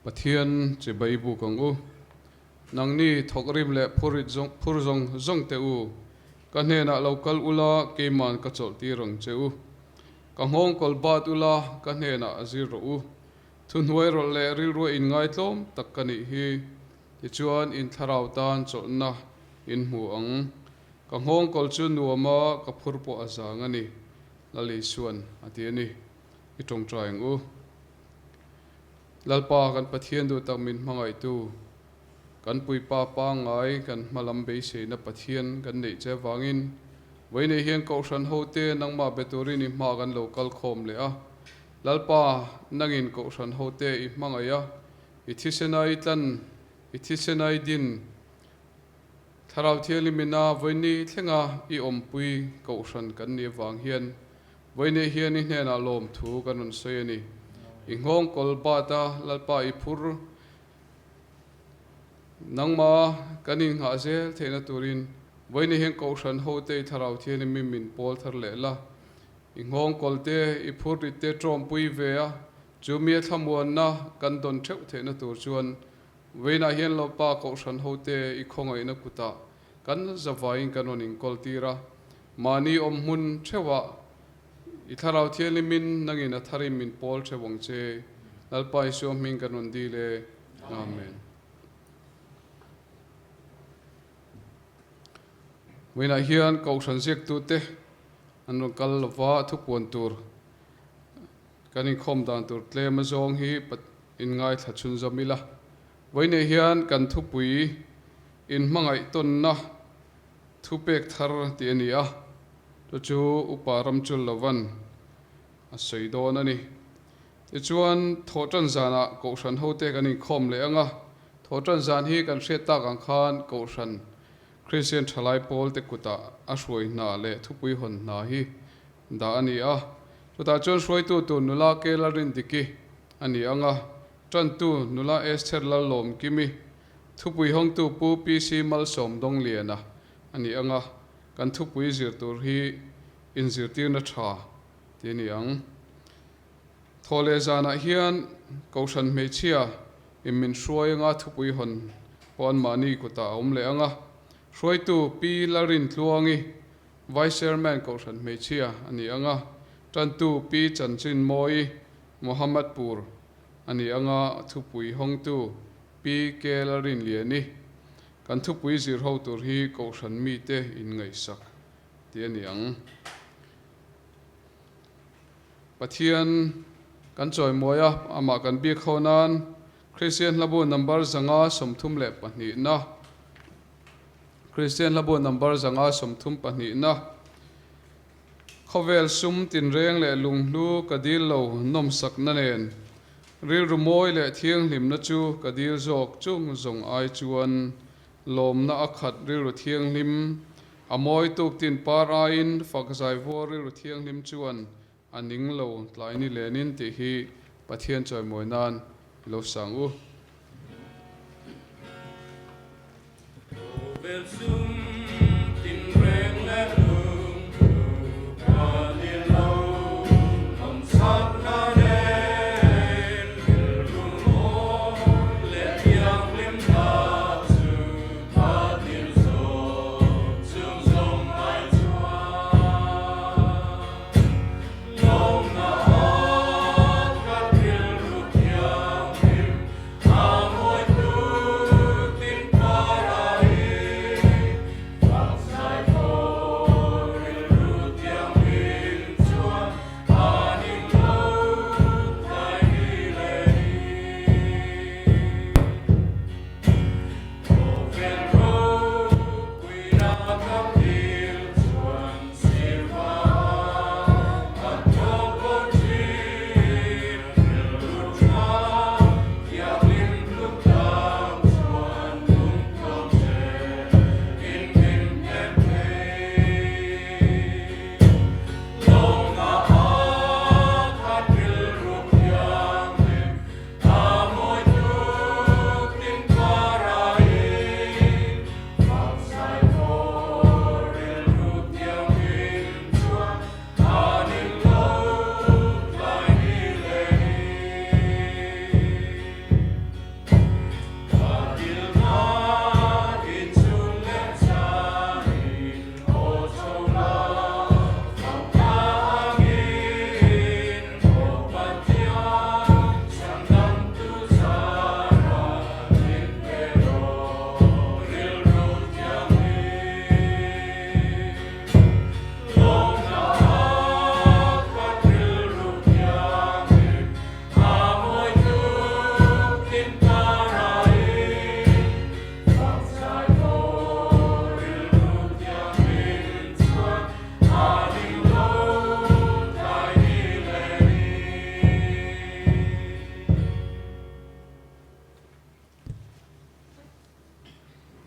Pathian chibai buk ang u. Nangni thawkrim leh phurit zawng phur zawng zawng teh u. Ka hnenah lo kal ula, keiman ka chawlh tir ang che u. Ka nghawng kawl bat ula, ka hnenah a zir rawh u. Thuhnuai rawlh leh rilrua inngai tlawm tak ka nih hi. Tichuan, in thlarau tan chawlhna in hmu ang. Ka nghawng kawl chu nuam a, ka phur pawh a zang a ni, Lal Isuan a ti a ni. I tawngtai ang u. Lalpa kan Pathian duh tak min hmangaihtu, kan puipa pangngai kan hmalam beiseina Pathian kan neih che avangin vawiinei hian Kohhran hote nangmah be turin i hma kan lo kal khawm leh a. Lalpa, nangin Kohhran hote i hmangaih a, i thisena i tlan, i thisena i din, Thlarau Thianghlimina vawiini thlenga i awmpui Kohhran kan nih avang hian Vawiinei hian i hnenah lawmthu kan rawn sawi a ni. I nghawng kawl bat a, Lalpa i phur nangma kan innghah zel theihna turin vawiinei hian Kohhran hote i Thlarau Thianghlim i min pawl thar leh la. I nghawng kawl te, i phur rit te tawmpui ve a, chu mi a thlamuanna kan dawn theuh theihna tur chuan vawiinah hian Lalpa Kohhran hote i khawngaihna kutah kan zavaiin kan rawn inkawl tir a. Mahni awm hmun theuhah i Thlarau Thianghlimin nangin a tharin min pawl theuh ang che. Lalpa Isua hming kan rawn dil e. Amen. Vawiinah hian Kohhran ziaktute an rawn kal lova thupuan tur kan inkhawm dan tur tlem azawng hi inngaithla chhunzawm ila. Vawiinah hian kan thupui inhmangaih tawnna Thupek thar tih a ni a, chu chu Upa Ramchul Lovan a sawi dawn a ni. Tichuan, Thawhtan zanah Kohhran hote kan inkhawm leh ang a, Thawhtan zan hi kan hriat tak ang khan Kohhran Kristian Thalai Pawlte kutah a hruai hna leh thupui hawn hna hi dah a ni a. Chutah chuan hruaitu tur nula Ke Lalrindiki a ni ang a, tantu nula Esther Lallawmkimi Thupui hawngtu Pu PC Malsawm Dawngliana a ni ang a, kan thupui zir tur hi inzirtirna tha ti a ni ang. Thaw leh zanah hian Kohhran hmeichhia in min hruai anga thupui hawn pawh anmahni kutah a awm leh ang a, hruaitu Pi Lalrintluangi, Vice Chairman Kohhran hmeichhia a ni ang a, tantu Pi Chanchinmawii Mohammadpur a ni ang a, thupui hawngtu Pi Kela Rinliani, Kan thupui zir ho tur hi Kohhran mite in ngaihsak tih a ni ang. Pathian kan chawimawi a, amah kan bik ho nan Kristian Hlabu number 532 na Kristian Hlabu number 532 na Khawvel sum tinreng leh lunghlu ka dil lo nawmsakna nen Rilru mawi leh thianghlimna chu ka dil zawk chung zawng ai chuan lawmna a khat rilru thianghlim a mawi tuk tin par aiin fak zaivuar rilru thianghlim chuan a ning lo tlai ni lenin tih hi Pathian chawimawi nan i lo sang u. Khawvel sum tinreng leh lungthu ka ni lo, nawmsakna nen rilru mawi leh thianghlim ta chu ka dil zawk chung zawng ai chuan. Lawmna at ka rilru thianghlim a mawi tu tin par aiin.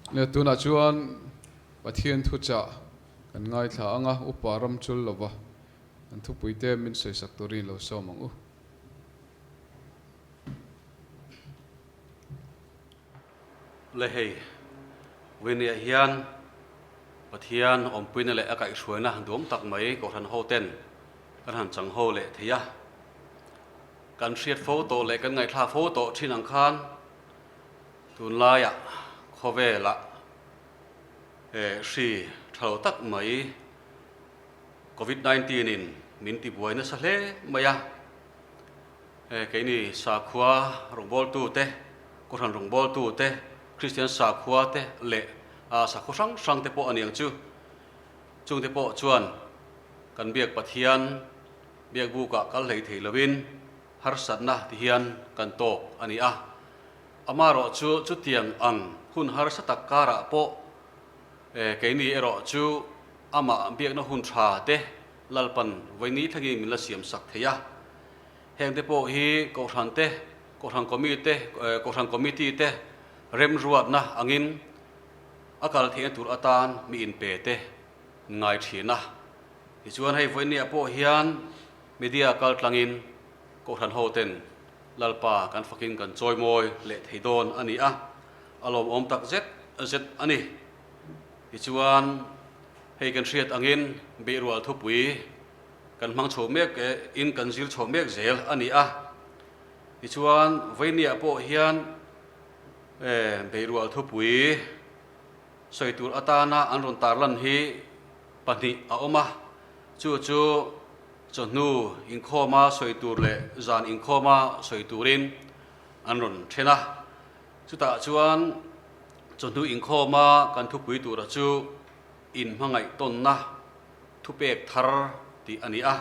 Leh tunah chuan Pathian thuchah kan ngaithla ang a, upa ram chul lova kan thupuite min sawisak turin lo sawm ang u. Le hei, Winnie-ah hian Pathian awmpuina leh a kaihhruaina duam tak mai Kohhran hoten kan han chang ho leh thei a. Kan hriat fo tawh leh kan ngaihthlak fo tawh thin ang khan tunlaiah khawvelah hri tha lo tak mai Covid 19 in min tibuai nasa hle mai a. Keini sakhua rawngbawltute, Kohhran rawngbawltute, Kristian sakhua te leh sakhua hrang hrang te pawh a ni ang chu. Chungte pawh chuan kan biak Pathian biakbukah kal hlei thei lovin harsatna ti hian kan tawk a ni a. Amaherawh chu chutiang ang hun harsa tak karah pawh keini erawh chu amah biakna hun tha te Lalpan vawiini thlengin min la siam sak thei a. Hengte pawh hi Kohhran te, Kohhran Committee, Kohhran Committee te remruatna angin a kal theihna tur atan mi inpe te ngai thin a. Tichuan hei vawiiniah pawh hian media kal tlangin Kohhran ho ten Lalpa kan fakin kan chawimawi leh thei dawn a ni a, a lawmawm tak zet zet a ni. Tichuan hei kan hriat angin beihrual thupui kan hmang chho mek in kan zir chho mek zel a ni a. Tichuan vawiiniah pawh hian beihrual thupui sawi tur atana an rawn tarlan hi pahnih a awm a, chu chu chawhnu inkhawma sawi tur leh zan inkhawma sawi turin an rawn then a. Chutah chuan chawhnu inkhawma kan thupui tura chu inhmangaih tawnna thupek thar tih a ni a.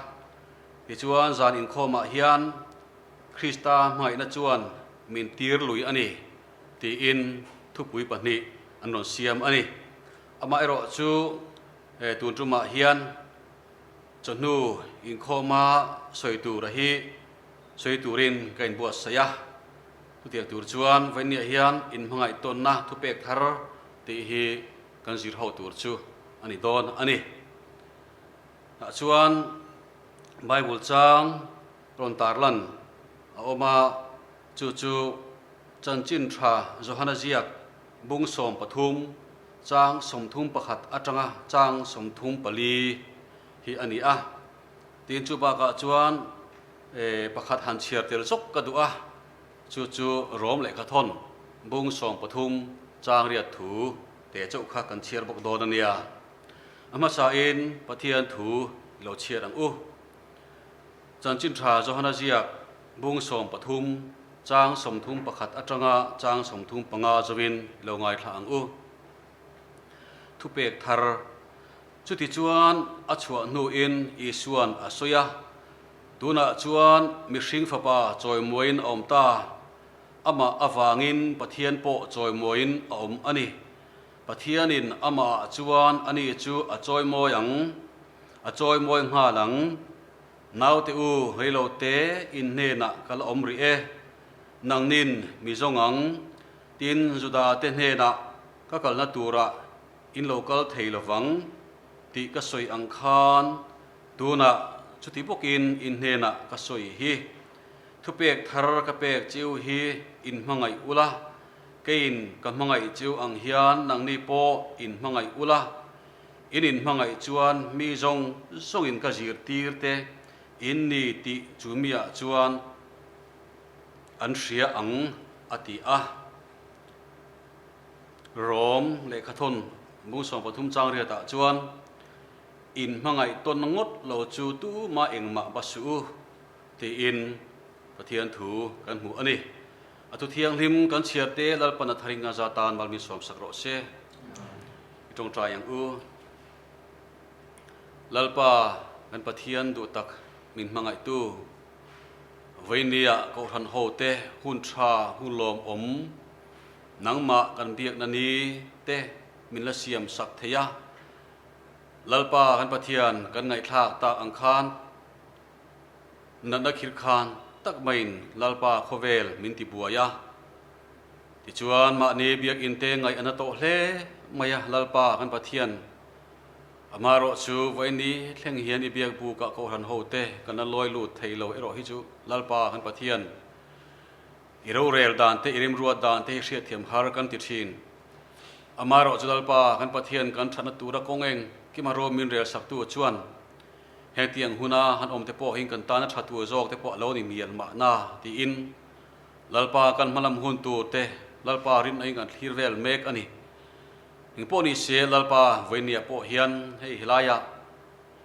Tichuan zan inkhawmah hian Krista hmangaihna chuan min tir lui a ni tiin thupui pahnih an rawn siam a ni. Amaherawh chu tun tumah hian chawhnu inkhawma sawi tura hi sawi turin ka inbuatsaih a. Chutiang tur chuan vawinia hian inhmangaih tawnna thupek thar tih hi kan zir ho tur chu a ni dawn a ni. Tah chuan Bible chang rawn tarlan a awm a, chu chu Chanchin Tha Johana ziak bung 13 chang 31 atanga chang 34 hi a ni a. Tin chu bakah chuan pakhat han chhiar tel zawk ka duh a, chu chu Rom lehkhathawn bung 13 chang riat thu te chauh kha kan chhiar bawk dawn a nia. A hmasain Pathian thu i lo chhiar ang u. Chanchin Tha Johana ziak bung 13 chang 31 atanga chang 35 zawin i lo ngaithla ang u. Thupek thar Chutichuan a chhuah hnuin Isuan a sawi a, Tunah chuan mihring fapa chawimuaiin a awm ta, amah avangin Pathian pawh chawimuaiin a awm a ni. Pathianin amahah chuan ani chu a chawimawi ang, a chawimawi nghal ang. Naute u, reilote in hnenah ka la awm rih e, nangnin mi zawng ang, tin Judate hnenah ka kalna turah in lo kal thei lovang tih ka sawi ang khan tunah chuti bawkin in hnenah ka sawi hi. Thupek thar ka pek chiu hi in hmangaih ula, keiin ka hmangaih chiu ang hian nangni pawh in hmangaih ula, in inhmangaih chuan mi zawng zawngin ka zirtir te in ni tih chu miah chuan an hria ang a ti a. Rom lehkhathawn bung 13 chang riatah chuan, In hmangaih tawn ngawt lo chu tumah engmah ba suh u, tiin Pathian thu kan hmu a ni. A thu thianghlim kan chhiar te Lalpan a tharin kan za tan mal min sawmsak rawh se. I tawngtai ang u. Lalpa kan Pathian duh tak min hmangaihtu, Vawinia Kohhran hote hun tha hun lawmawm, Nangmah kan biakna ni te min la siam sak thei a, Lalpa kan Pathian kan ngaihthlak tak ang khan natna khirh khan tak maiin Lalpa khawvel min ti buai a. Tichuan, mahni biakinn te ngaih a na tawh hle mai a, Lalpa kan Pathian, amaherawh chu vawiini thleng hian i biak bukah Kohhran hote kan la lawi lut thei lo erawh hi chu Lalpa kan Pathian, i rorel dan te, i rimruat dan te hi hriatthiam har kan ti thin. Amaherawh chu Lalpa kan Pathian kan thatna tura kawng eng kima rawm min rel saktu chuan hengtiang huna han awm te pawh hian kan tana tha tur zawk te pawh a lo ni mial mahna tiin Lalpa kan hmalam hun tur te Lalpa rinna in kan thlir vel mek a ni. Engpawh ni se Lalpa vawinia pawh hian hei helaiah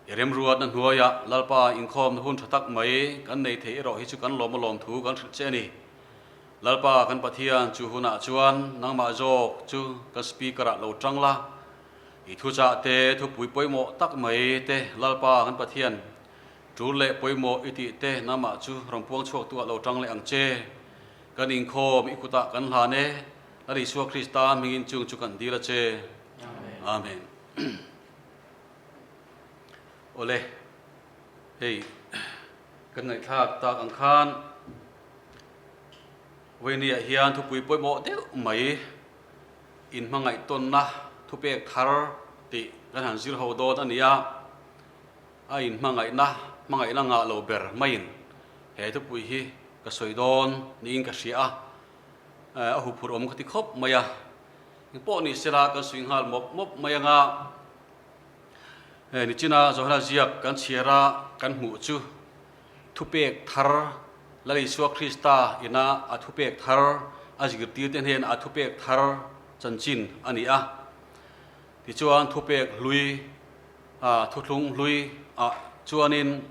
i remruatna hnuaiah Lalpa inkhawmna hun tha tak mai kan nei thei erawh hi chu kan lawm alawm thu kan hrilh che a ni. Lalpa kan Pathian chu hunah chuan nangmah zawk chu kan speaker ah lo tang la, i thuchah te thupui pawimawh tak mai te Lalpa kan Pathian Tul leh pawimawh i tih te namah chu rawn puang chhuak tu ah lo tang leh ang che. Kan inkhawm i kutah kan hlan e, Lal Isua Krista hmingin chung chu kan dil a che. Amen. Awle, hei kan ngaihthlak tak ang khan Vawinia hian thupui pawimawh deuh mai inhmangaihtawnna thupek thar tih kan han zir ho dawn a ni a. A inhmangaihna, hmangaihna ngah lo ber maiin he thupui hi ka sawi dawn niin ka hria a, a huphurh awm ka ti khawp mai a. Engpawh ni sela kan sawi nghal mawp mawp mai anga nichina Johana ziak kan chhiar a kan hmuh chu thupek thar Lal Isua Krista ina a thupek thar a zirtirte hnena a thupek thar chanchin a ni a. Tichuan thupek hlui A thuthlung hlui ah chuanin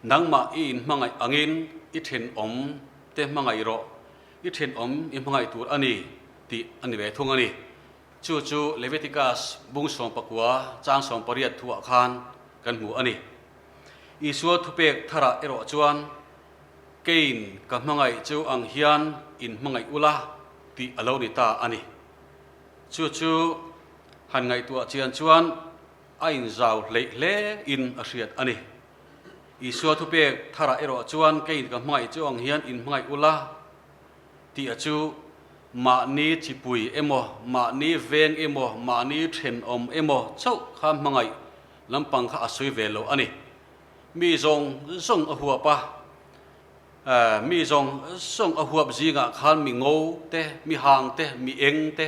nangmah i inhmangaih angin i thenawm te hmangaih rawh, i thenawm i hmangaih tur a ni tih a ni ve thung a ni. Chu chu Leviticus bung 19 chang 18 thuah khan kan hmu a ni. Isua thupek tharah erawh chuan Keiin ka hmangaih chu ang hian inhmangaih ula tih a lo ni ta a ni. Chu chu han ngaihtuah chian chuan a inzau hleih hle in a hriat a ni. Isua thupek tharah erawh chuan keiin ka hmangaih chu ang hian inhmangaih ula tih a chu mahni chipui emaw, mahni veng emaw, mahni thenawm emaw chauh kha hmangaih lampang kha a sawi ve lo a ni. Mi zawng zawng a huap a, mi zawng zawng a huap zingah khan mi ngo te, mi hang te, mi eng te,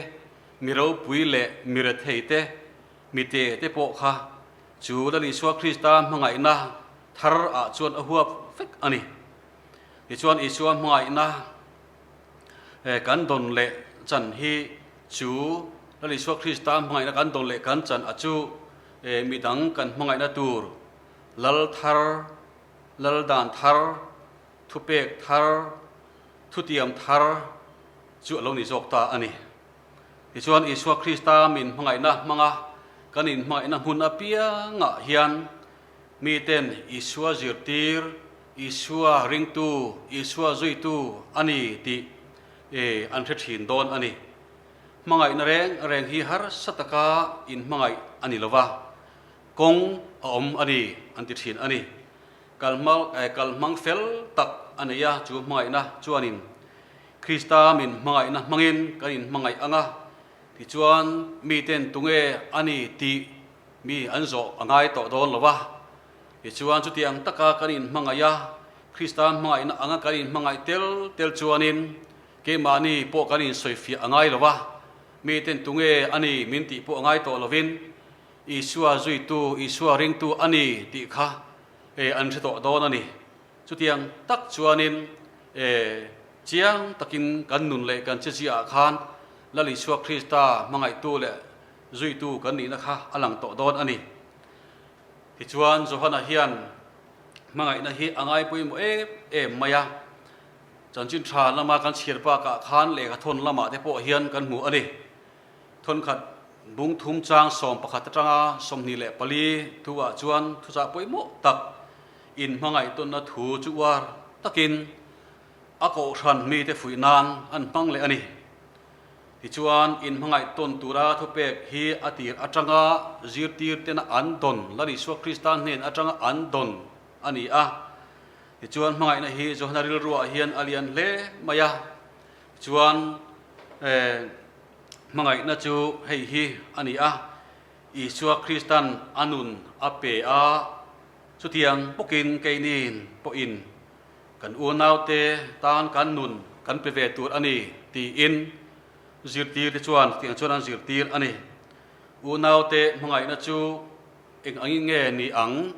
mi ropui leh mi rethei te, Mi te te pawh kha chu Lal Isua Krista hmangaihna thar ah chuan a huap vek a ni. Tichuan Isua hmangaihna kan dawn leh chan hi chu Lal Isua Krista hmangaihna kan dawn leh kan chan a chu midang kan hmangaihna tur Lal thar, Lal dan thar, thupek thar, thutiam thar chu a lo ni zawk ta a ni. Tichuan, Isua Krista min hmangaihna hmanga kan inhmangaihna hmun apiangah hian miten Isua zirtir, Isua ringtu, Isua zuitu a ni tih an hre thin dawn a ni. Hmangaihna reng reng hi harsa taka inhmangaih a ni lova, kawng a awm a ni an ti thin a ni. Kalhmang fel tak a nei a, chu hmangaihna chuanin Krista min hmangaihna hmangin kan inhmangaih ang a, tichuan miten tunge a ni tih mi an zawh a ngai tawh dawn lo va. Tichuan chutiang taka kan inhmangaih a, Krista hmangaihna anga kan inhmangaih tel tel chuanin keimahni pawh kan insawifiah a ngai lo va, miten tunge a ni min tih pawh a ngai tawh lovin Isua zuitu, Isua ringtu a ni tih kha an hre tawh dawn a ni. Chutiang tak chuanin e, chiang takin kan nun leh kan cheziah khan Lal Isua Krista hmangaihtu leh zuitu kan nihna kha a lang tawh dawn a ni. Tichuan Johana hian hmangaihna hi a ngai pawimawh em em mai a, chanchin tha lama kan chhiar bakah khan lehkha thawn lamah te pawh hian kan hmu a ni. Thawnkhat bung thum chang 11 atanga 24 thu ah chuan thuchah pawimawh tak Inhmangaihtawnna thu chu uar takin a kohhran mite fuih nan an hmang leh a ni. Tichuan, inhmangaihtawn tura thupek hi a tir atanga zirtir tena an dawn, Lal Isua Krista hnen atanga an dawn a ni a. Tichuan, hmangaihna hi Johana rilruah hian a lian hle mai a. Tichuan, Hmangaihna chu hei hi a ni a, Isua Kristan a nun a pe a, chutiang bawkin keinin pawhin kan unaute tan kan nun kan pe ve tur a ni tiin zirtirte chuan chutiang chuan an zirtir a ni. Unaute hmangaihna chu eng angin nge ni ang?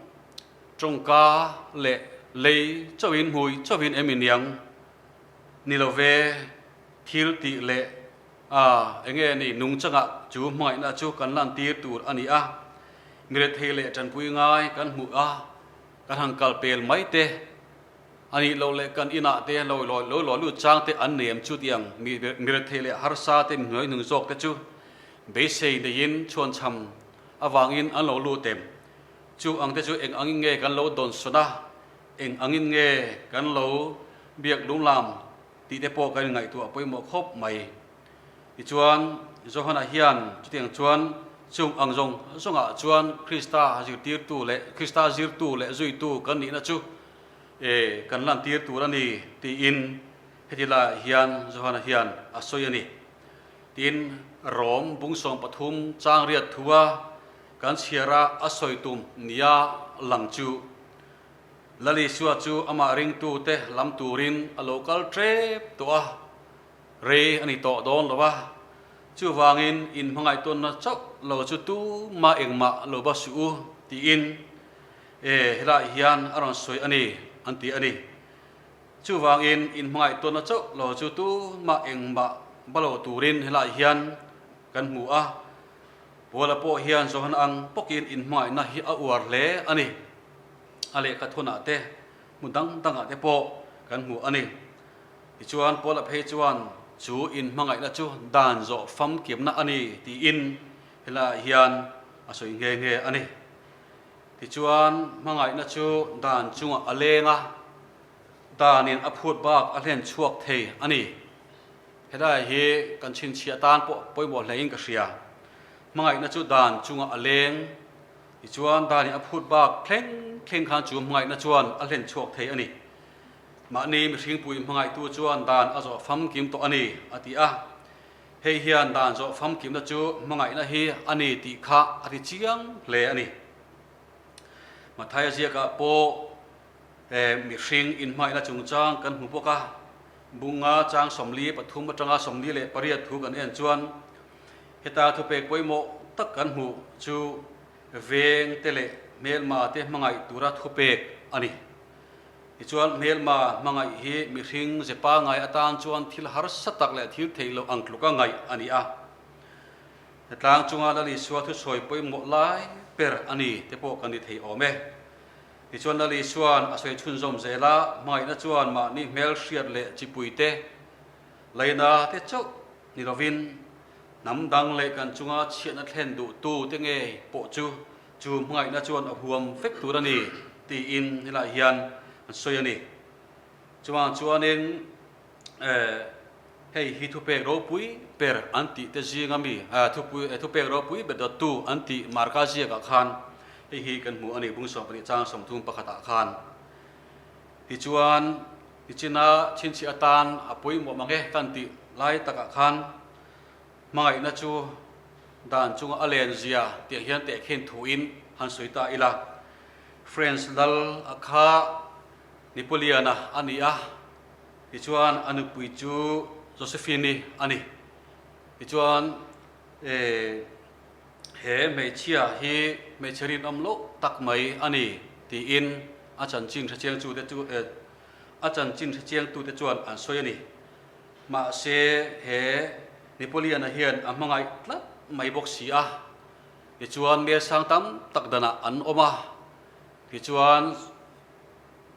Tawngka leh lei chauhin hmui chauhin em iniang ni lo ve? Thil tih leh a enge ni nung changah chu hmangaihna chu kan lantir tur a ni a, mirethei leh tanpui ngai kan hmuh a, kan han kal pel mai te a nih loh leh kan inah te lo lo lo lut chang te an nem chu tiang mirethei leh harsa te mihnuai hnung zawk te chu beisei neiin chhuanchham avangin an lo lut em? Chu ang te chu eng angin nge kan lo dawnsawn a, eng angin nge kan lo biak lunglam tih te pawh kan inngaihtuah pawimawh khawp mai. Tichuan, Johana hian chutiang chuan chung ang zawng zawngah chuan Krista zirtirtu leh Krista zirtu leh zuitu kan nihna chu e kan lantir tur a ni tiin heti laiah hian Johana hian a sawi a ni. Tin, Rom bung 13 chang riat thua kan chhiara a sawi tum nia lang chu Lalisua chu amah ringtute lam turin a lo kal tep tawh a, rei a ni tawh dawn lo a. Chuvangin inhmangaihtawnna chauh lo chu tumah engmah lo va suh u tiin e helaiah hian a rawn sawi a ni an ti a ni. Chuvangin inhmangaihtawnna chauh lo chu tumah engmah va lo turin helaiah hian kan hmu a. Paula pawh hian Johana ang bawkin inhmangaihna hi a uar hle a ni. A lehkha thunah te, hmun dang dangah te pawh kan hmu a ni. Tichuan, Paula phei chuan chu inhmangaihna chu dan zawh famkimna a ni tiin helaiah hian a sawi nghe nghe a ni. Tichuan, hmangaihna chu dan chungah a leng a, danin a phut bak a hlen chhuak thei a ni. Helaiah hi kan chhinchhiah tan pawh pawimawh hlein ka hria. Hmangaihna chu dan chungah a leng. Tichuan, Dani a phut bak thleng thleng khan chu hmangaihna chuan a hlen chhuak thei a ni. Mahni mihringpui hmangaihtu chuan dan a zawh famkim tawh a ni, a ti a. Hei hian dan zawh famkimna chu hmangaihna hi a ni tih kha a ti chiang hle a ni. Mathaia ziakah pawh mihring inhmangaihna chungchang kan hmu bawk a, bunga chang 43 atanga 48 thu kan en chuan, Heta thupek pawimawh tak kan hmuh chu veng te leh hmelma te hmangaih tura thupek a ni. Tichuan hmelma hmangaih hi mihring ze pangai atan chuan thil harsa tak leh thil theih loh ang tluka ngaih a ni a. Hetlang chunga Lal Isua thusawi pawimawh lai ber a ni te pawh kan ni thei awm e. Tichuan Lal Isua'n a sawi chhunzawm zel a, hmangaihna chuan mahni hmelhriat leh chipui te, laina te chauh Ni lovin, hnam dang leh kan chunga chhiatna thlen duhtu te ngei pawh chu chu hmangaihna chuan a huam vek tur a ni tiin helaiah hian an sawi a ni. Chuvang chuanin hei hi thupek ropui ber an tih te zinga mi thupek ropui ber dawttu an tih Marka ziakah khan hei hi kan hmu a ni bung 12 chang 31 ah khan. Tichuan Tichina chhinchhiah atan a pawimawh mang e kan tih lai takah khan hmangaihna chu dan chunga a len zia tih hian tehkhin thuin han sawi ta ila. French lal a kha Napoleon-a a ni a, tichuan a nupui chu Josephine-i a ni. Tichuan he hmeichhia hi hmeichhe rinawm loh tak mai a ni tiin a chanchin hrechiangtute chu A chanchin hrechiangtute chuan an sawi a ni. Mahse, he Napoleon-a hian a hmangaih tlat mai bawk si a. Tichuan, mel sang tam tak danah an awm a. Tichuan,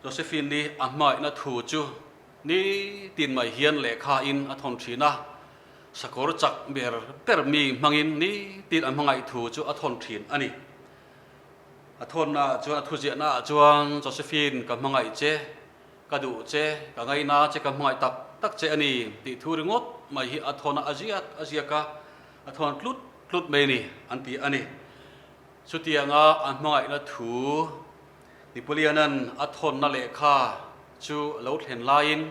Josephine-i a hmangaihna thu chu nitin mai hian lehkhain a thawn thin a. Sakawr chak ber ber mi hmangin nitin a hmangaih thu chu a thawn thin a ni. A thawnnaah chuan, a thuziahnaah chuan, Josephine, ka hmangaih che, ka duh che, ka ngaina che, ka hmangaih tak tak che a ni tih thu ringawt mai hi a thawn a, a ziak a ziak a, a thawn tlut tlut mai a ni, an ti a ni. Chutianga a hmangaihna thu Napoleon-a'n a thawnna lehkha chu a lo thlen laiin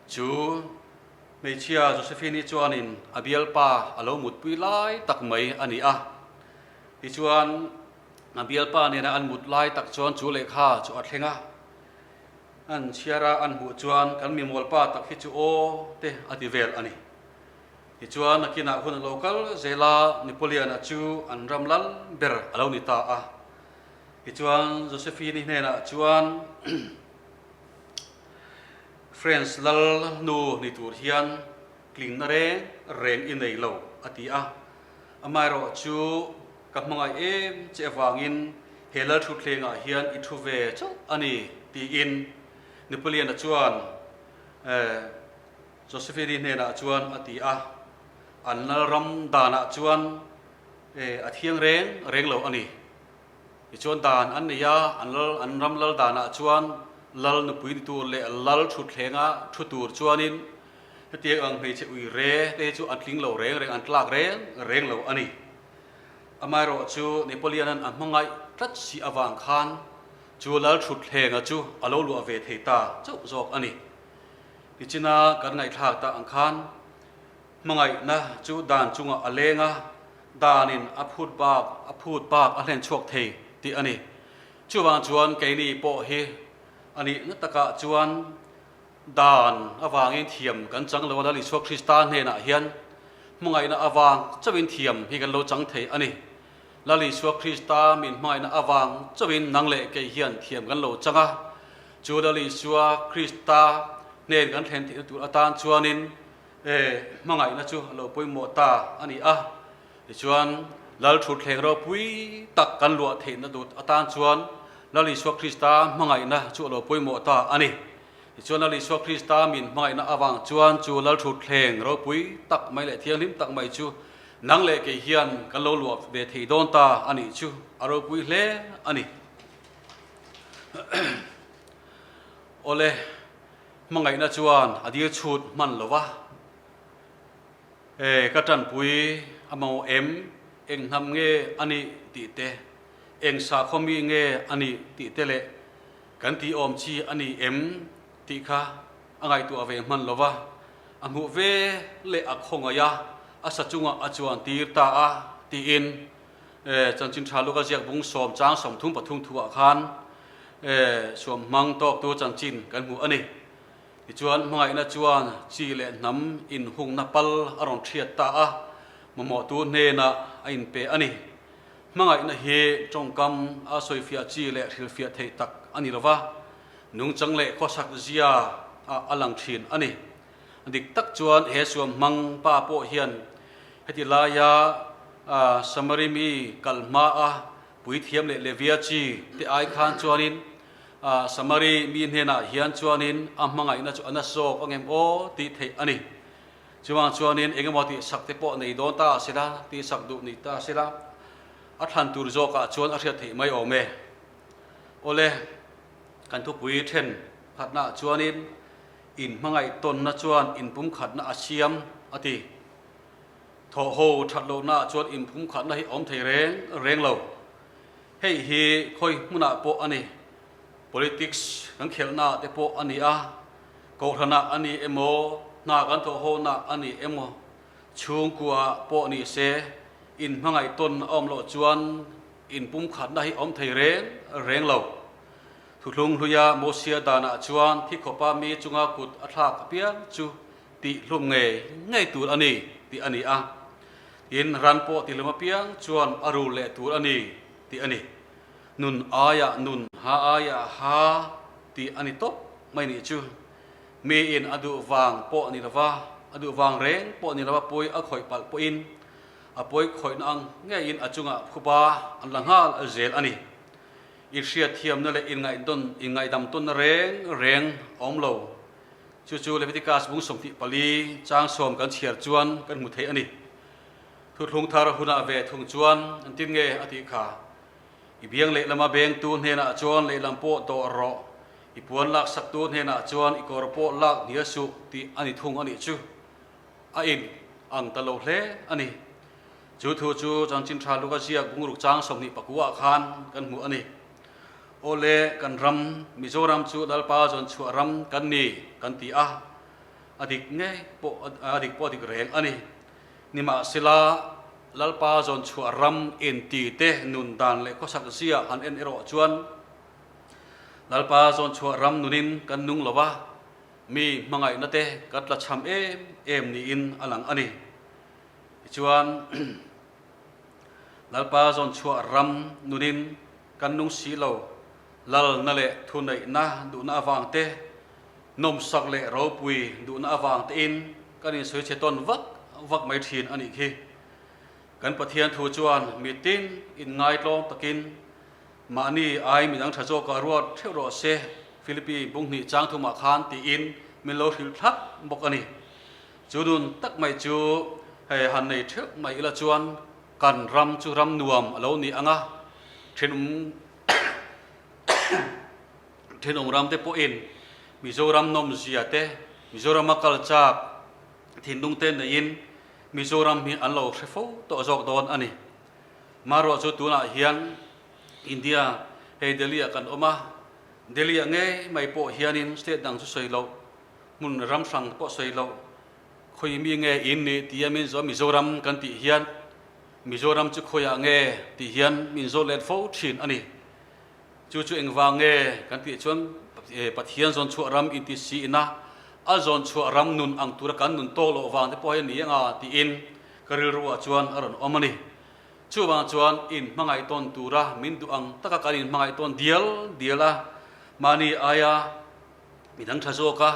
chu. Hmeichhia Josephine-i chuanin a bialpa a lo mutpui lai tak mai a ni a. Tichuan, a bialpa nena an mut lai tak chuan chu lehkha chu a thleng a. An chhiar a, an hmuh chuan kan mimualpa tak hi chu aw te a ti vel a ni. Tichuan, nakinah hun a lo kal zel a, Napoleon-a chu an ram lal ber a lo ni ta a. Tichuan, Josephine-i hnenah chuan French lal nu ni tur hian tlingna reng reng i nei lo, a ti a. Amaherawh chu ka hmangaih em che avangin he lal thutthlengah hian i thu ve chauh a ni, tiin Napoleon-a chuan Josephine-i hnenah chuan a ti a. An lal ram danah chuan a thiang reng reng lo a ni. Tichuan dan an nei a, an lal an ram lal danah chuan lal nupui ni tur leh lal thutthlenga thu tur chuanin hetiang ang hmeichhe ui re te hi chu an tling lo reng reng, an tlak reng reng lo a ni. Amaherawhchu Napoleon-a'n a hmangaih tlat si avang khan chu lal thutthlenga chu a lo luah ve thei ta chauh zawk a ni. Tichina kan ngaihthlak tak ang khan Hmangaihna chu dan chungah a leng a, danin a phut bak a phut bak a hlen chhuak thei tih a ni. Chuvang chuan keini pawh hi a nihna takah chuan dan avangin thiam kan chang lo a, Lal Isua Krista hnenah hian hmangaihna avang chauhin thiam hi kan lo chang thei a ni. Lal Isua Krista min hmangaihna avang chauhin nang leh kei hian thiam kan lo chang a, chu Lal Isua Krista hnen kan thlen theihna tur atan chuanin E, hmangaihna chu a lo pawimawh ta a ni a. Tichuan, Lal Thutthleng ropui tak kan luah theihna dut atan chuan Lal Isua Krista hmangaihna chu a lo pawimawh ta a ni. Tichuan, Lal Isua Krista min hmangaihna avang chuan chu Lal Thutthleng ropui tak mai leh thianghlim tak mai chu nang leh kei hian kan lo luah ve thei dawn ta a nih chu a ropui hle a ni. Awle. Hmangaihna chuan a dil chhut hman lo va, E, ka tanpui a mamawh em? Eng hnam nge a nih tih te, eng sakhaw mi nge a nih tih te leh kan tih awm chi a ni em tih kha a ngaihtuah ve hman lo va, a hmuh ve leh a khawngaih a, a sa chungah a chuan tir ta a tiin Chanchin Tha Luka ziak bung sawm chang 33 thuah khan suam hmang tawktu chanchin kan hmu a ni. Tichuan hmangaihna chuan chi leh hnam inhungna pal a rawn thiat ta a, mamawhtu hnenah a inpe a ni. Hmangaihna hi tawngkam a sawifiah chi leh hrilhfiah theih tak a ni lova, nungchang leh khawsak zia ah a lang thin a ni. Dik tak chuan he suam hmang pa pawh hian heti laia Samari mi kal hma a puithiam leh Levia chi te ai khan chuanin Samari mi hnenah hian chuanin a hmangaihna chu a na zawk ang em aw tih theih a ni. Chuvang chuanin engemaw tihsak te pawh nei dawn ta sela, tihsak duh ni ta sela, a thlan tur zawkah chuan a hriat theih mai awm e. Awle, kan thupui then khatnaah chuanin Inhmangaih tawnna chuan inpumkhatna a siam, a ti. Thawh ho that lohnaah chuan inpumkhatna hi a awm thei reng reng lo. Hei hi khawi hmunah pawh a ni. Politics kan khelhnaah te pawh a ni a, kohhranah a ni emaw, hna kan thawh honaah a ni emaw, chhungkuaah pawh ni se, inhmangaih tawn a awm loh chuan inpumkhatna hi a awm thei reng reng lo. Thuthlung hluia Mosia danah chuan thi khawpa mi chunga kut a thlak apiang chu tih hlum ngei ngei tur a ni tih a ni a. Tin, ran pawh ti hlum apiang chuan a rul leh tur a ni tih a ni. Nun aiah nun, ha aiah ha tih a ni tawp mai nih chu. Miin a duh vang pawh ni lova, a duh vang reng pawh ni lova pawi a khawih palh pawhin a pawi khawihna ang ngeiin a chungah phuba an la nghal zel a ni. I hriatthiamna leh inngaihdawn inngaihdam tawnna reng reng a awm lo. Chu chu Leviticus bung 24 chang sawm kan chhiar chuan kan hmu thei a ni. Thuthlung thar hunah ve thung chuan engtin nge a tih kha? I biang lehlama bengtu hnenah chuan lehlam pawh dawh rawh, i puan laksaktu hnenah chuan i kawr pawh lak hnial suh tih a ni thung a nih chu. A in ang ta lo hle a ni. Chu thu chu Chanchin Tha Luka ziak bungruk chang 24 ah khan kan hmu a ni. Awle, kan ram, Mizoram chu Lalpa zawn chhuah ram kan ni kan ti a. A dik ngei pawh a dik pawh a dik reng a ni. Nimahsela, Lalpa zawn chhuah ram inti te nun dan leh khawsak zia han en erawh chuan Lalpa zawn chhuah ram nunin kan nung lo va, mi hmangaihna te kan tla cham em em niin a lang a ni. Tichuan, Lalpa zawn chhuah ram nunin kan nung si lo, lalna leh thuneihna duhna avang te, nawmsak leh ropui duhna avang tein kan insawi chhe tawn vak vak mai thin a nih khi. Kan Pathian thu chuan mitin inngaitlawn takin mahni ai midang tha zawkah ruat theuh rawh se, Philippi bunghnih chang thumah khan tiin min lo hrilh thlap bawk a ni. Chu nun tak mai chu hei han nei theuh mai ila chuan kan ram chu ram nuam a lo ni ang a, thenawm thenawm ram te pawhin Mizoram nawmzia te, Mizorama kal chak thinlung te neiin Mizoram hi an lo hre fo tawh zawk dawn a ni. Marawh chu tunah hian India hei Delhi ah kan awm a, Delhi ah ngei mai pawh hianin state dang chu sawi loh, hmun ram hrang pawh sawi loh, khawi mi nge in nih tia min zawh Mizoram kan tih hian Mizoram chu khawiah nge tih hian min zawt let fo thin a ni. Chu chu engvang nge kan tih chuan Pathian zawn chhuah ram inti si ina a zawn chhuah ram nun ang tura kan nun tawk loh vang te pawh hi a ni anga tiin ka rilruah chuan a rawn awm a ni. Chuvang chuan in hmangaih tawn tura min duh ang taka kan in hmangaih tawn dial dial a, mahni aia midang tha zawka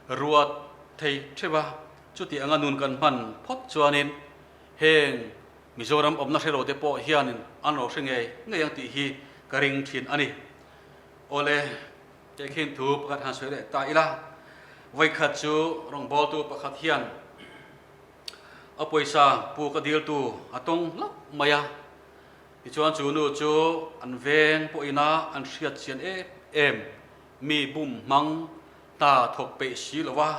ruat thei theuh a, chuti anga nun kan hman phawt chuanin heng Mizoram awmna hre lo te pawh hianin an lo hre ngei ngei ang tih hi ka ring thin a ni. Awle, tehkhin thu pakhat han sawi leh ta ila, vawikhat chu rawngbawltu pakhat hian a pawisa pu ka diltu a tawng hlauh mai a, tichuan chu nu chu an veng pawhina an hriat chian em em mi bum hmang hna thawk peih si lova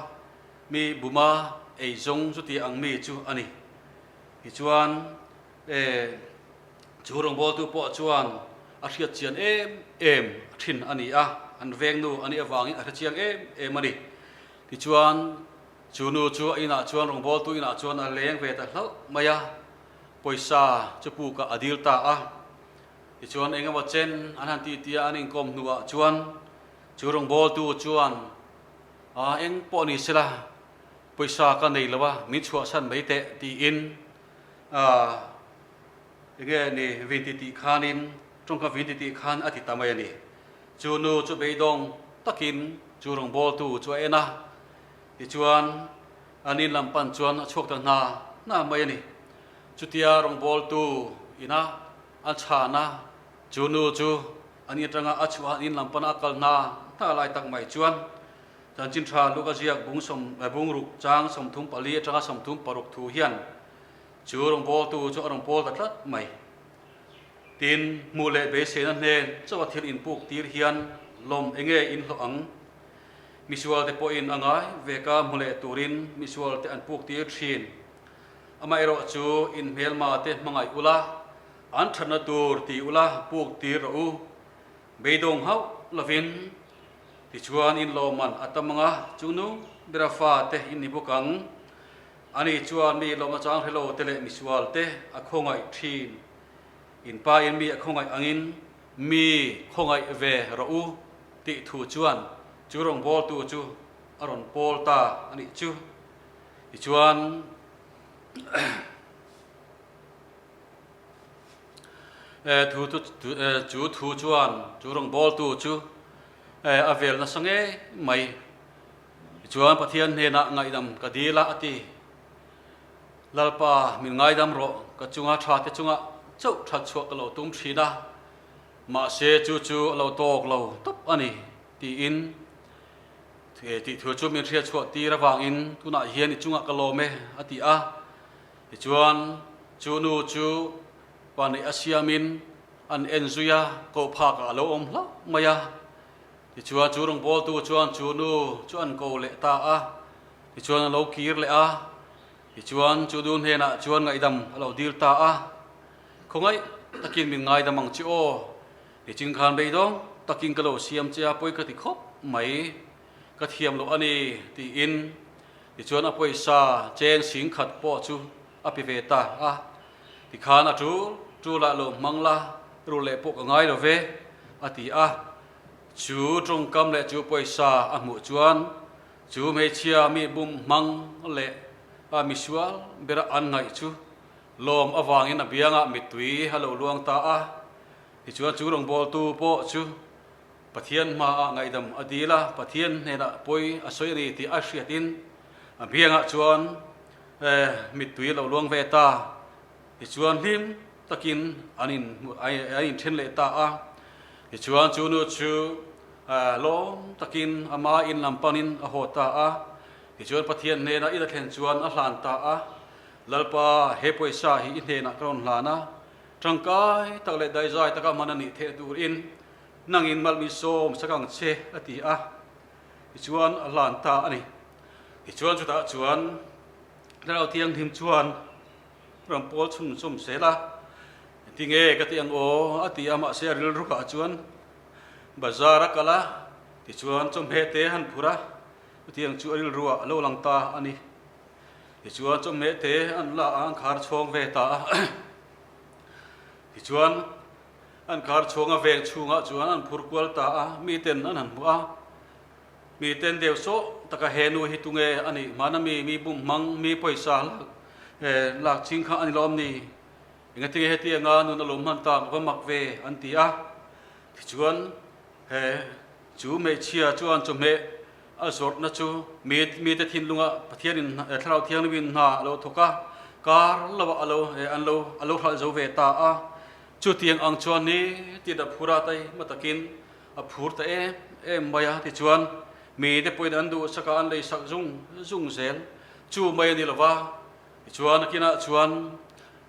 mi buma ei zawng chuti ang mi chu a ni. Tichuan, e, chu rawngbawltu pawh chuan a hriat chian em em thin a ni a, an vengnu a nih avangin a hre chiang em em a ni. Tichuan, chu nu chu a inah chuan rawngbawltu inah chuan a leng ve ta hlauh mai a, pawisa chu pukah a dil ta a. Tichuan, eng emaw chen an han tih tia an inkawm hnuah chuan chu rawngbawltu chuan, A, eng pawh ni sela, Pawisa ka nei lo a, min chhuahsan mai teh tiin enge ni vin ti tih khanin tawngka vin ti tih khan a ti ta mai a ni. Chu nu chu beidawng takin chu rawngbawltu chu a en a, tichuan an in lam pan chuan a chhuak ta hna hna mai a ni. Chutia rawngbawltu ina a chhan a, chu nu chu an in atanga a chhuah a, an in lam pana a kal hna hna lai tak mai chuan Chanchin tha Luka ziak bung sawm bung ruk chang 34 atanga 36 thu hian chu rawngbawltu chu a rawn pawl ta tlat mai. Tin, hmuh leh beiseina hnen chauha thil inpuk tir hian lawm enge in hlawh ang? Misualte pawhin a ngai veka hmu leh turin misualte an puk tir thin. Amaherawh chu in hmelma te hmangaih ula, an thatna tur ti ula puk tir rawh u. Beidawng hauh lovin Tichuan in lawmman a tam ang a, chu nu bera fa te in ni bawk ang. Ani chuan mi lawmna chang hre lo te leh misual te a khawngaih thin. In pa in mi a khawngaih angin mi khawngaih ve rawh u tih thu chuan chu rawngbawltu chu a rawn pawl ta a nih chu. Tichuan Thu chu thu chuan chu rawngbawltu chu a vel nasa ngei mai. Tichuan Pathian hnenah ngaihdam ka dil a, a ti. Lalpa min ngaidam rawh, ka chunga tha te chungah chauh that chhuah ka lo tum thin a, mahse chu chu a lo tawk lo tawp a ni, tiin tih thu chu min hriat chhuah tir avangin tunah hian i chungah ka lawm e, a ti a. Tichuan chu nu chu pa neih a siamin an en zui a, koh phakah a lo awm hlauh mai a. Tichuan chu rawngbawltu chuan chu nu chu an ko leh ta a, tichuan a lo kir leh a, tichuan chu nu hnenah chuan ngaihdam a lo dil ta a, Khawngaih takin min ngaidam ang che aw, nichin khan beidawng takin ka lo siam che a, pawi ka ti khawp mai, ka thiam loh a ni, tiin. Tichuan a pawisa cheng singkhat pawh chu a pe ve ta a. Tikhan a tul tul ah lo hmang la, ru leh pawh ka ngai lo ve, a ti a. Chu tawngkam leh chu pawisa a hmuh chuan chu hmeichhia mi bum hmang leh a misual bera an ngaih chu lawm avangin a biangah mittui a lo luang ta a. Tichuan chu rawngbawltu pawh chu Pathian hmaah ngaihdam a dil a, Pathian hnenah pawi a sawi a ni tih a hriatin a biangah chuan mittui a lo luang ve ta. Tichuan hlim takin an in an inthen leh ta a. Tichuan chu nu chu lawm takin ama in lam panin a haw ta a. Tichuan Pathian hnenah in a thlen chuan a hlan ta a, Lalpa, he pawisa hi i hnenah ka rawn hlan a, tangkai tak leh daizai taka hman a nih theih turin nangin malmi sawm sak ang che, a ti a. Tichuan a hlan ta a ni. Tichuan chutah chuan Thlarau Thianghlim chuan Ram pawl chhun chawm zel a, Tinge ka ti ang aw? a ti a, mahse a rilrukah chuan bazar a kal a, tichuan chawhmeh te han phur a, chutiang chu a rilruah a lo lang ta a ni. Tichuan chawhmeh te an la a, an khar chhawng ve ta a, tichuan an khar chhawng a veng chhungah chuan an phur kual ta a, miten an han hmu a. Mi ten deuh sawh taka he nu hi tunge a nih hmana mi, mi bum hmang, mi pawisa lak lak ching kha a ni lawm ni? Engatinge heti anga nun a lo hman tak va mak ve an ti a. Tichuan he chu hmeichhia chuan chawhmeh a zawrhna chu mi mite thinlunga Pathianin Thlarau Thianghlimin hna a lo thawk a, kar lovah a lo an lo a lo hralh zo ve ta a. Chutiang ang chuan ni tin a phur a tai hma takin A phur ta em em mai a, tichuan mite pawhin an duhsak a, an leisak zung zung zel. Chu mai a ni lova, tichuan a kinah chuan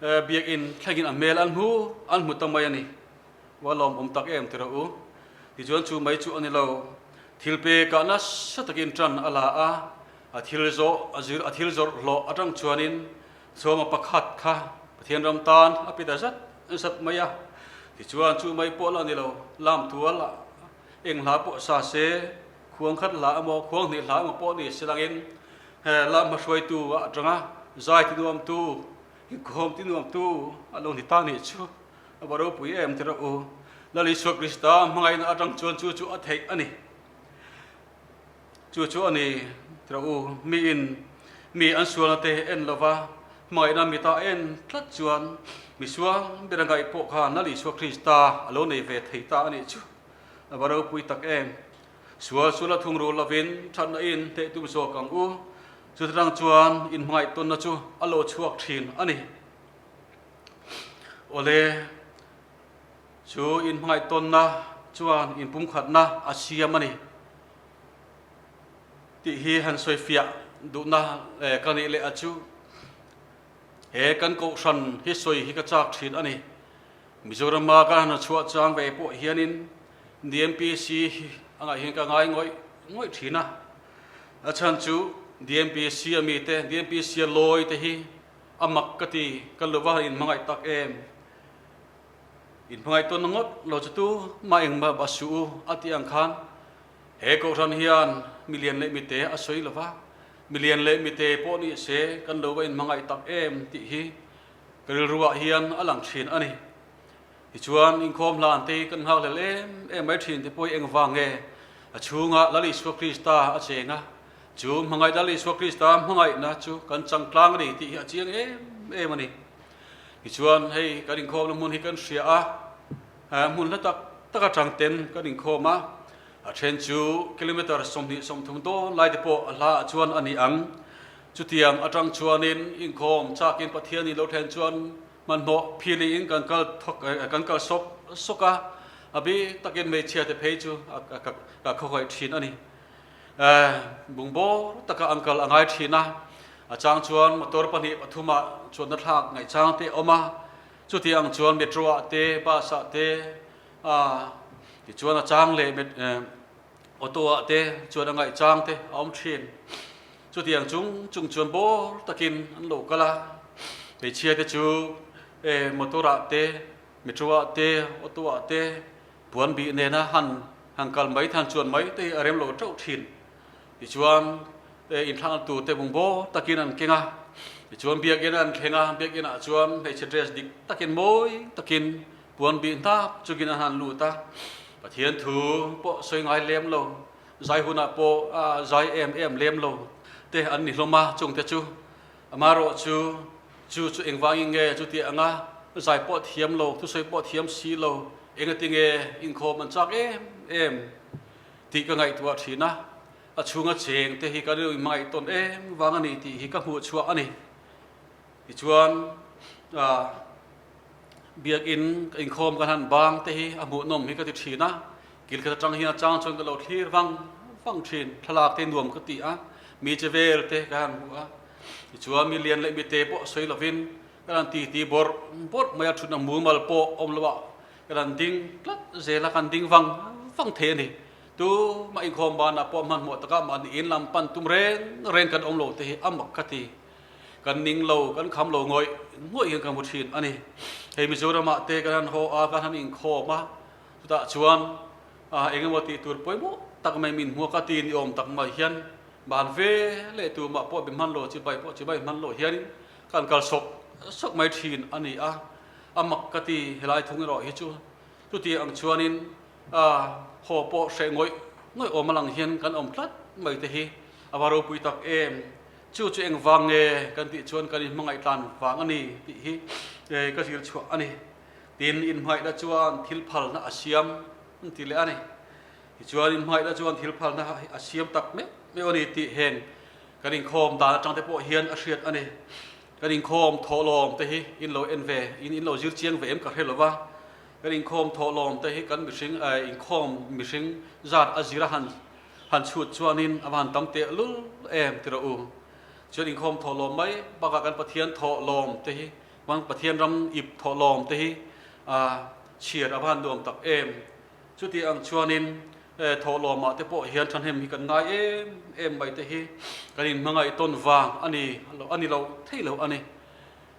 biakinn thlengin a hmel an hmu an hmu ta mai a ni. Ua lawmawm tak em ti rawh u. Tichuan chu mai chu a ni lo, thil pekah nasa takin tan a la a, a thil zawh a zir a thil zawrh hlawh atang chuanin sawma pakhat kha Pathian ram tan a pe ta zat zat mai a, tichuan chu mai pawh la ni lo, lam tual ah eng hla pawh sa se, khuang khat hla emaw khuang hnih hla emaw pawh ni se langin he lam hmahruaitu ah atanga zai ti nuamtu, inkhawm ti nuamtu a lo ni ta nih chu a va ropui em ti rawh u. Lal Isua Krista hmangaihna atang chuan chu chu a theih a ni. Chu chu a ni ti rawh u, miin mi an sualna te en lova hmangaihna mita a en tlat chuan misual ber a ngaih pawh khan Lal Isua Krista a lo nei ve thei ta a nih chu. A va ropui tak em! Sual sual a thungrul lovin thatna in teh tum zawk ang u. Chutang chuan inhmangaih tawnna chu a lo chhuak thin a ni. Awle, chu inhmangaih tawnna chuan inpumkhatna a siam a ni. Tih hi han sawi fiah duhna ka nih leh a chu he kan kohhran hi sawi hi ka chak thin a ni. Mizorama kan han chhuah chang ve pawh hianin DMPC hi a ngaih hian ka ngai ngawih ngawih thin a. A chhan chu DMPC a mite, DMPC a lawi te hi a mak ka ti, ka lova inhmangaih tak em. Inhmangaih tawn ngawt lo chu tu mah engmah ba suh u a tih ang khan he kohhran hian milian leh mite a sawi lo va, milian leh mite pawh ni se kan lo va inhmangaih tak em tih hi ka rilruah hian a lang thin a ni. Tichuan inkhawm hlan te hi kan nghakhlel em em mai thin te pawh hi engvang nge a chhungah Lal Isua Krista a cheng a, chu hmangaih Lal Isua Krista hmangaihna chu kan changtlang a ni tih hi a chiang em em a ni. Tichuan hei kan inkhawmna hmun hi kan hria a, hmun hla tak tak atang ten kan inkhawm a, a then chu kilometre 20 30 dawn lai te pawh a hla ah chuan a ni ang. Chutiang atang chuanin inkhawm chakin Pathianin lo thlen chuan hmanhmawh philiin kan kal thawk kan kal sawk sawk a, a bik takin hmeichhia te phei chu ka khawhaih thin a ni. Bungbawr taka an kal a ngai thin a, a chang chuan motor pahnih pathumah chuanna thlak ngaihchang te a awm a, chuti ang chuan metro ah te bus ah te tichuan a chang leh auto ah te chuan a ngaihchang te a awm thin. Chuti ang chung chung chuan bawr takin an lo kal a, hmeichhia te chu motor ah te metro ah te auto ah te Puan bih nena han han kal mai than chuan mai te hi a rem lo teuh thin. Tichuan inthlakna tur te bungbaw takin an keng a, tichuan biakinn an thleng a, biakinn ah chuan hmeichhe dress dik takin mawi takin puan bih hnap chungin an han lut a, Pathian thu pawh sawi ngai lem lo, zai hunah pawh zai em em lem lo te an ni hlawm a, chungte chu amaherawh chu chu chu engvangin nge chuti anga zai pawh thiam lo, thusawi pawh thiam si lo, engatinge inkhawm an chak em em tih ka ngaihtuah thin a. A chhunga cheng te hi ka rilru hmangaih tawn em vang a ni tih hi ka hmuh chhuah a ni. Tichuan biakin ka inkhawm kan han bang te hi a hmuhnawm hi ka ti thin a, kil khat atang hian a chang chuan ka lo thlir vang vang thin, thlalak te nuam ka ti a, mi che vel te ka han hmu a. Tichuan mi lian leh mi te pawh sawi lovin ka han titi bawrh bawrh mai a, thutna mumal pawh awm lo ah ka han ding tlat zel a, kan ding vang vang thei a ni. Tu mah inkhawm banah pawh hmanhmawh takah mahni in lam pan tum reng reng kan awm lo te hi a mak ka ti. Kan ning lo, kan kham lo ngawih ngawih hian ka hmu thin a ni. Hei Mizoramah te kan han haw a, kan han inkhawm a, chutah chuan eng emaw tih tur pawimawh tak mai min hmuak a ti ni awm tak mai hian ban ve leh tu mah pawh be hman lo, chibai pawh chibai hman lo hianin kan kal sawk sawk mai thin a ni a. A mak ka ti helai thung erawh hi chu chuti ang chuanin A haw pawh hreh ngawih ngawih awm a lang hian kan awm tlat mai te hi a va ropui tak em. Chu chu eng vang nge kan tih chuan kan inhmangaih tlan vang a ni tih hi ka zir chhuah a ni. Tin, inhmangaihna chuan thil phalna a siam an ti leh a ni. Tichuan inhmangaihna chuan thil phalna a siam tak meuh meuh a ni tih heng kan inkhawm dan atang te pawh hian a hriat a ni. Kan inkhawm thawhlawm te hi in lo en ve in in lo zir chiang ve em ka hre lo va. Kan inkhawm thawhlawm te hi kan mihring inkhawm mihring zat a zira han han chhut chuanin a va han tam teh lul em ti rawh u. Chuan inkhawm thawhlawm mai bakah kan Pathian thawhlawm te hi kan Pathian ram ip thawhlawm te hi chhiar a va han nuam tak em. Chuti ang chuanin thawhlawmah te pawh hian thahnem hi kan ngai em em mai te hi kan inhmangaih tawn vang a ni a ni lo thei lo a ni.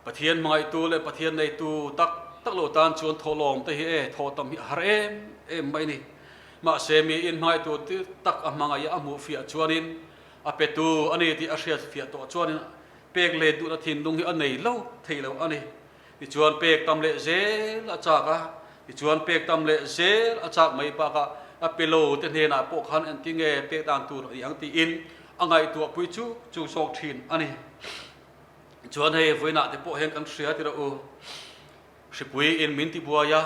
Pathian hmangaihtu leh Pathian neitu tak tak lo tan chuan thawhlawm te hi e thawh tam hi a har em em mai ni. Mahse miin hmangaihtu tir tak a hmangaih a a hmuh fiah chuanin a petu a ni tih a hriat fiah tawh chuanin pek leh duhna thinlung hi a nei lo thei lo a ni. Tichuan pek tam leh zel a chak a, tichuan pek tam leh zel a chak mai bakah a pe lo te hnenah pawh khan engtinge pek dan tur a ni ang tiin a ngaihtuah pui chu chu zawk thin a ni. Chuan hei vawiinah te pawh hian kan hria tirh u, hripui in min ti buai a,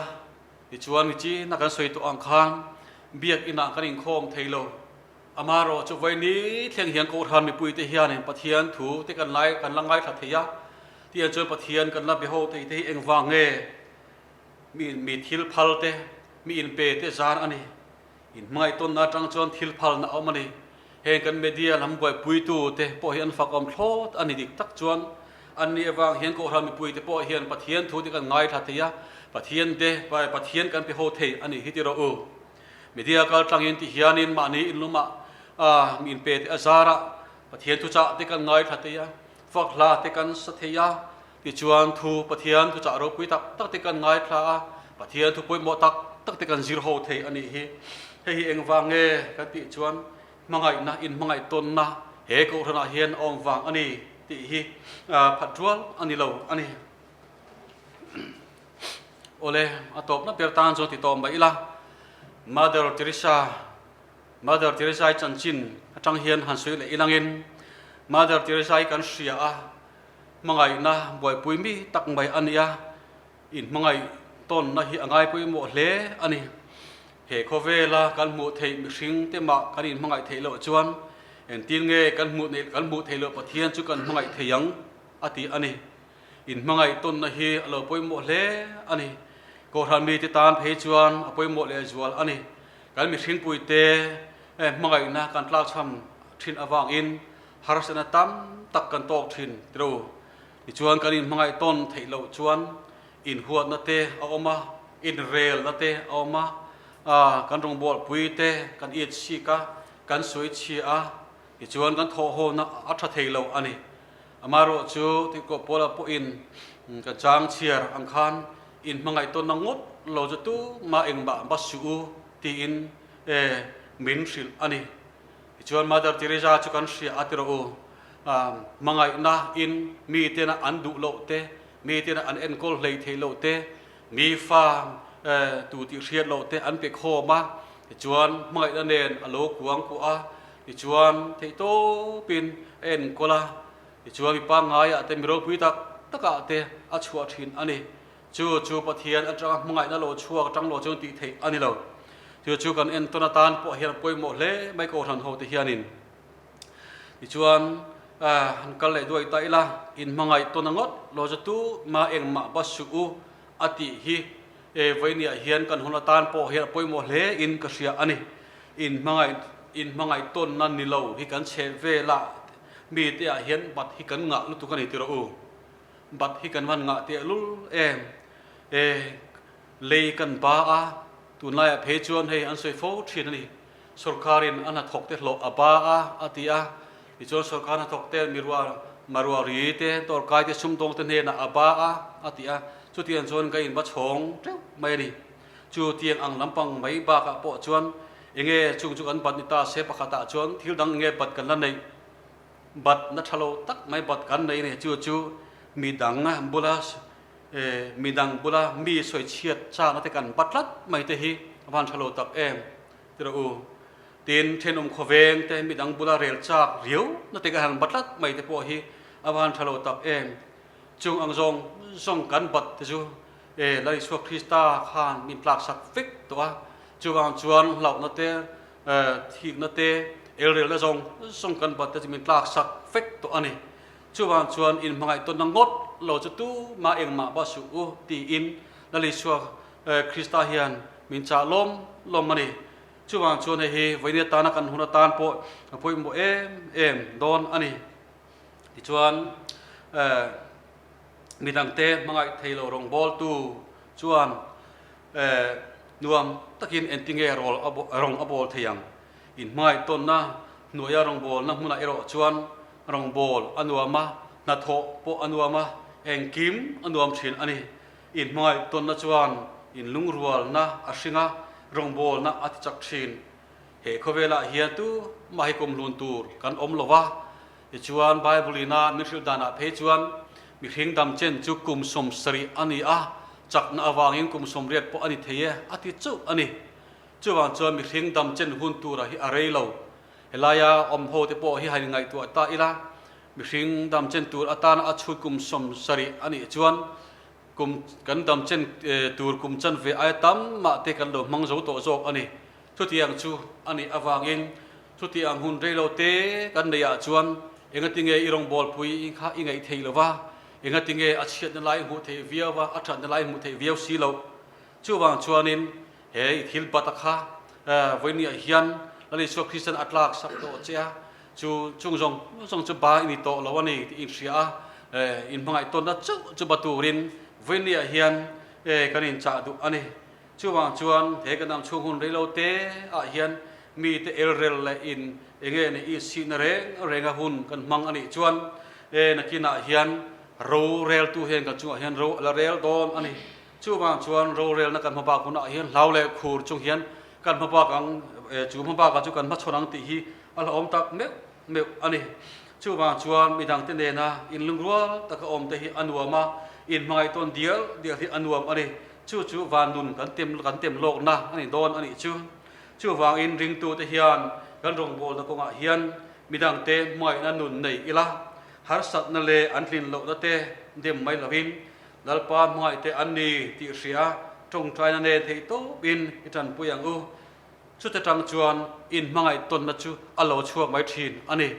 tichuan mi china kan sawi tawh ang khan biak inah kan inkhawm thei lo. Amaherawh chu vawiini thleng hian Kohhran mipui te hianin Pathian thu te kan lai kan la ngaithla thei a, tiang chuan Pathian kan la beho thei te hi engvang nge mi mi thil phal te, mi inpe te zan a ni. Inhmangaihtawnna atang chuan thil phalna a awm a ni. Heng kan media lam buaipuitu te pawh hi an fak awm thlawt a ni dik tak chuan an ni avang hian Kohhran mipui te pawh hian Pathian thu te kan ngaithla thei a, Pathian te Pathian kan pe ho thei a ni hi ti rawh u. Media kal tlangin ti hianin mahni inlumah mi inpe te a zarah Pathian thuchah te kan ngaithla thei a, fak hla te kan sa thei a, Tichuan thu Pathian thuchah ropui tak tak te kan ngaithla a, Pathian thu pawimawh tak tak te kan zir ho thei a nih hi. Hei hi engvang nge kan tih chuan hmangaihna, inhmangaih tawnna he kohhranah hian a awm vang a ni tih hi phat rual a ni lo a ni. Awle, a tawpna ber tan chuan ti tawh mai ila, Mother Teresa, Mother Teresa-i chanchin atang hian han sawi leh ilangin, Mother Teresa-i kan hria a, Hmangaihna buaipui mi tak mai a nia, inhmangaih tawnna hi a ngai pawimawh hle a ni. He khawvela kan hmuh theih mihring te mah kan inhmangaih theih loh chuan engtin nge kan hmuh neih kan hmuh theih loh Pathian chu kan hmangaih thei ang a ti a ni. Inhmangaih tawnna hi a lo pawimawh hle a ni. Kohhran mite tan phei chuan a pawimawh lehzual a ni. Kan mihringpuite hmangaihna kan tlakchham thin avangin Harsatna tam tak kan tawk thin tiro. Tichuan kan inhmangaih tawn theih loh chuan inhuatna te a awm a, inrelna te a awm a, kan rawngbawlpui te kan it sik a, kan sawi chhia a, tichuan kan thawhhawna a tha thei lo a ni. Amaherawh chu Tirhkoh Paula pawhin kan chang chhiar ang khan inhmangaih tawnna ngawt lo chu tumah engmah va suh u tiin min hrilh a ni. Tichuan Mother Teresa chu kan hria a ti rawh u. Hmangaihna in mi tena an duh loh te, mi tena an enkawl hlei theih loh te, mi fa tu tih hriat loh te an pe khawm a. Tichuan hmangaihna nen a lo kuang kuah a, tichuan theihtawpin a enkawl a. Tichuan mi pangngaiah te mi ropui tak takah te a chhuah thin a ni. Chu chu Pathian atanga hmangaihna lo chhuak atang lo chuan tih theih a ni lo. Chu chu kan entawn atan pawh hian a pawimawh hle mai Kohhran ho te hianin. Tichuan han kal leh duai ta ila, in hmangaih tawn a ngawt lo chu tu mah engmah va suh u a tih hi e vawiiniah hian kan hun atan pawh hian a pawimawh hle in ka hria a ni. In hmangaih in hmangaih tawnna ni lo hi kan chheh velah mi te ah hian bat hi kan ngah lutuk a ni tiraw u. Bat hi kan van ngah teh lul em? E, lei kan ba a, tunlaiah phei chuan hei an sawi fo thin a ni. Sorkarin a hnathawk te hlawh a ba a, a ti a. Tichuan sorkar hnathawk te mirua marua ri te, dawrkai te, sumdawng te hnenah a ba a, a ti a. Chutiang chuan ka inba chhawng teuh mai a ni. Chu tiang ang lampang mai bakah pawh chuan enge chung chu kan bat ni ta se pakhatah chuan thil dang enge bat kan la neih? Bat na tha lo tak mai bat kan nei ni chu chu mi dang bula mi dang bula mi sawi chhiat chakna te kan bat tlat mai te hi a van tha lo tak em ti rawh u. Tin thenawm khawveng te mi dang bula rel chak riau na te kan han bat tlat mai te pawh hi a van tha lo tak em. Chung ang zawng zawng kan bat te chu Lal Isua Krista khan min tlak sak vek tawh a, chuvang chuan hlauhna te Thikna te, elrelna zawng zawng kan bat te chu min tlak sak vek tawh a ni. Chuvang chuan inhmangaih tawnna ngawt lo chu tumah engmah ba suh u tiin Lal Isua Krista hian min chah lawm lawm a ni. Chuvang chuan hei hi vawiin atana kan hun atan pawh a pawimawh em em dawn a ni. Tichuan midangte hmangaih thei lo rawngbawltu chuan Nuam takin engtinge rawng a bawl thei ang? Inhmangaih tawnna hnuaia rawngbawlna hmunah erawh chuan rawngbâwl a nuam a, hnathawh pawh a nuam a, engkim a nuam thin a ni. Inhmangaih tawnna chuan inlungrualna a hring a, rawngbawlna a tichak thin. He khawvelah hian tu mah hi kumhlun tur kan awm lo va, tichuan Bible-ina min hrilh danah phei chuan mihring dam chen chu kum 70 a ni a, chakna avangin kum 80 pawh a ni thei e a ti chauh a ni. Chuvang chuan mihring dam chen hun tura hi a rei lo. Helaia awm ho te pawh hi han ingaihtuah ta ila, mihring dam chen tur atana a chhut kum 70 a nih chuan kum kan dam chen tur kum chanve aia tam mah te kan lo hmang zo tawh zawk a ni. Chutiang chu a nih avangin chutiang hun reilo te kan neih ah chuan engatinge i rawngbawlpui kha i ngaih theih lova, engatinge a chhiatna lai hmuh theih viau a, a thatna lai hmuh theih viau si loh. Chuvang chuanin he i thil bat a kha vawinia hian Lal Isua Kristian a tlak sak tawh che a, chu chung zawng zawng chu ba i ni tawh lo a ni tih inhria a, inhmangaih tawnna chauh chu ba turin vawinia hian kan inchah duh a ni. Chuvang chuan he kan am chhung hun reilo te ah hian mite elrel leh in enge ni i sihna reng reng a hun kan hmang a nih chuan e nakin ah hian ro rel tu hian kan chungah hian ro a la rel dawn a ni. Chuvang chuan rorelna kan hmabak hunah hian hlau leh khur chung hian kan hmabak ang e chu hmabak ah chu kan hmachhawn ang tih hi a hlauhawm tak meuh meuh a ni. Chuvang chuan midangte nena inlungrual taka awm te hi a nuam a, inhmangaih tawn dial dial hi a nuam a ni. Chu chu van nun kan tem kan tem lawkna a ni dawn a nih chu. Chuvangin ringtute hian kan rawngbawlna kawngah hian midangte hmangaihna nun nei ila, harsatna leh an tlin lohna te dem mai lovin Lalpa hmangaihte an ni tih hria tawngtaina nen theih tawpin i tanpui ang u. Chute tang chuan inhmangaih tawnna chu a lo chhuak mai thin a ni.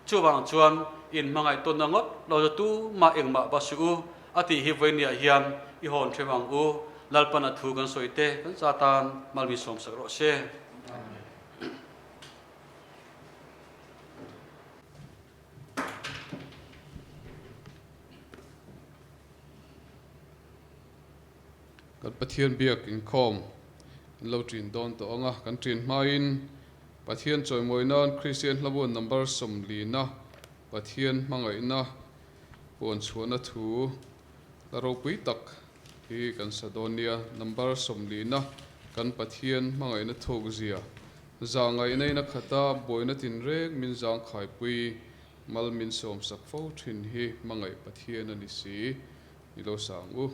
Chuvang chuan inhmangaih tawnna ngawt lo chu tumah engmah va suh u a tih hi vawinia hian i hawn hrem ang u. Lalpan a thu kan sawi te kan za tan malmi sawmsak rawh se. Kan Pathian biak inkhawm an lo ṭin dawn tawh ang a, kan ṭin hmain Pathian chawimawi nan Kristian hlabuan number 40na Pathian hmangaihna puan chhuahna thu la ropui tak hi kan sa dawn nia. Number 40na kan Pathian hmangaihna thuk zia. Zahngaihna in a khat a, buaina tinreng min zangkhaipui mal min sawmsak fo thin hi hmangaih Pathian a ni si. Ni lo sang u.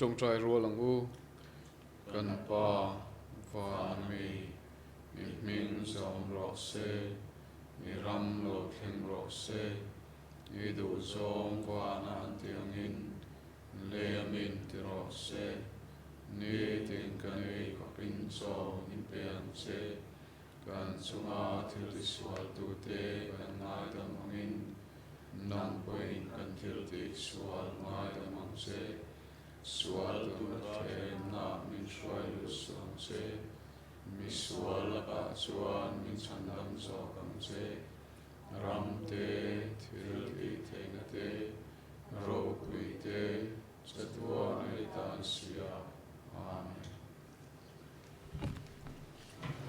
Tawngtai rual ang u, kan Pa van ami i hming zawm rawh se, i ram lo thleng rawh se, i duhzawng vana an tih angin lei amin ti rawh se, nitin kan ei khawpin chaw min pe ang che, Kan chunga thil tisualtute kan ngaidam angin, nang pawhin kan thil tihsual ngaidam ang che. Sual tura thlenna min hruai lut suh ang che. Misual lakah chuan min chhandam zawk.